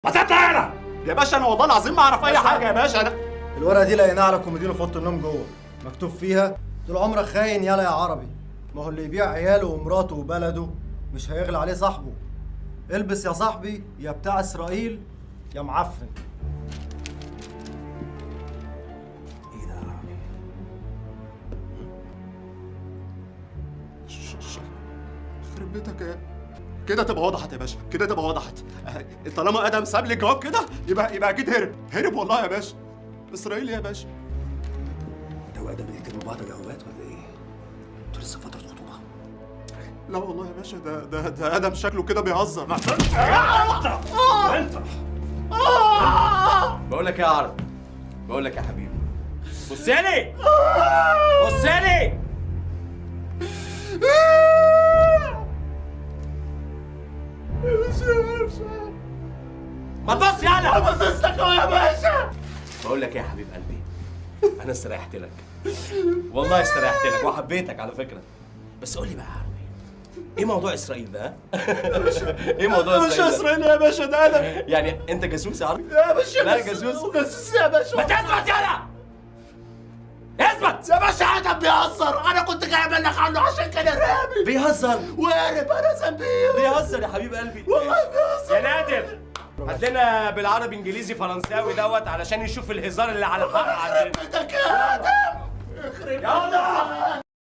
ما تطلع هنا يا باشا. انا والله العظيم ما اعرف اي حاجة يا باشا. انا الورقة دي لقيناها على كومودينو في اوضة النوم جوه، مكتوب فيها طول عمرك خاين يالا يا عربي، ما هو اللي يبيع عياله ومراته وبلده مش هيغلى عليه صاحبه. البس يا صاحبي يا بتاع اسرائيل يا معفن. ايه ده يا عربي؟ يخرب بيتك يا كده تبقى وضحت يا باشا، كده تبقى وضحت. طالما ادم ساب لي الجواب كده يبقى اكيد هرب، هرب والله يا باشا. اسرائيل يا باشا. انت وادم بتكتبوا بعض جوابات ولا ايه؟ انتوا لسه فترة خطوبة؟ لا والله يا باشا، ده ادم شكله كده بيهزر. انت بقول لك يا عرب، بقول لك يا حبيبي، بص لي بص لي. ما تبص يالا. باصص لك يا باشا. بقول لك يا حبيب قلبي، انا استريحت لك والله، استريحت لك وحبيتك على فكرة. بس قول لي بقى يا عربي، ايه موضوع اسرائيل ده؟ ايه موضوع يا باشا اسرائيل ده؟ اسرائيل يا باشا، ده ادم يعني انت جاسوس يا عربي؟ يا باشا. لا جاسوس. جاسوس يا باشا. ما تثبت يالا، اثبت يا باشا. ادم بيهزر، انا كنت جاي ابلغ عنه عشان كان ارهابي بيهزر وهرب. انا ذنبي ايه؟ بيهزر يا حبيب قلبي والله بيهزر. يا نادر هات لنا بالعربي انجليزي فرنساوي دوت علشان يشوف الهزار اللي على حق عندنا. بيتك يا ادم، يخرب يلا.